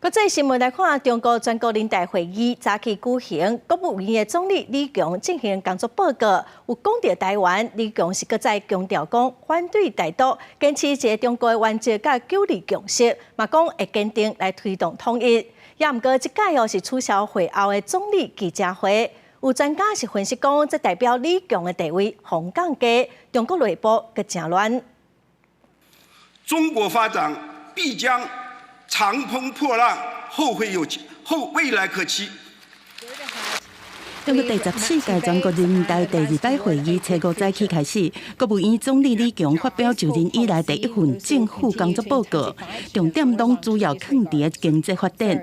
國際新聞來看，中國全國人大會議早起舉行，國務院的總理李強進行工作報告，有講著臺灣，李強是閣再強調講反對台獨，堅持一個中國的原則佮九二共識，嘛講會堅定來推動統一。也毋過這擺哦是取消會後的總理記者會，有專家是分析講，這代表李強的地位予降低，中國內部閣誠亂。中國發展必將長風破浪，後會有期，後未來可期。中國第14屆全國人大第二擺會議初五早起開始，國務院總理李強發表就任以來第一份政府工作報告，重點攏主要囥佇經濟發展。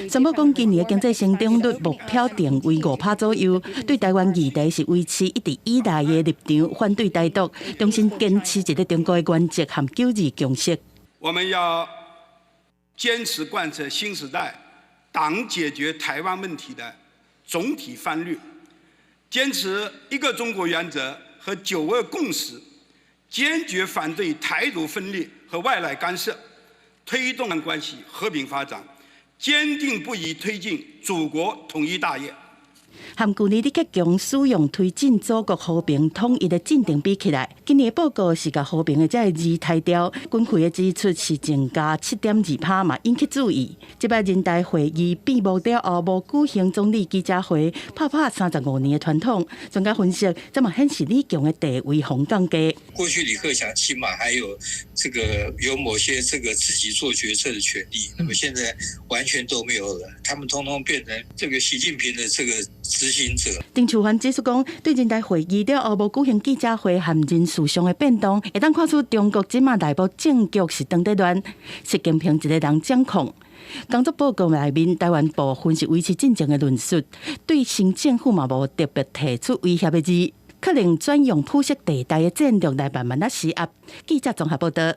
宣布講今年的經濟成長率目標定為5趴左右，對臺灣議題是維持一直以來的立場，反對台獨，重新堅持一個中國的原則和九二共識。我們要堅持貫徹新時代黨解決臺灣問題的總體方略，堅持一個中國原則和九二共識，堅決反對台獨分裂和外來干涉，推動兩岸關係和平發展，堅定不移推進祖國統一大業。和舊年李克強使用推進祖國和平統一的進程比起來，今年的報告是共和平的這个字刣掉，軍費的支出是增加7.2趴嘛，引起注意。這擺人大會議閉幕了後，無舉行總理記者會，拍破35年的傳統。專家分析，這嘛顯示李強的地位予降低。過去李克強起碼還有這個有某些這個自己做決策的權利，那麼現在完全都沒有了，他們通通變成這個習近平的這個執行者。丁樹範指出講，對人大會議了後無舉行記者會和人事上的變動，會當看出中國這馬內部政局是當咧亂，習近平一个人掌控。工作報告內面，臺灣部分是維持進前的論述，對新政府嘛無特別提出威脅的字，可能轉用灰色地帶的戰略來慢慢仔施壓。記者綜合報道。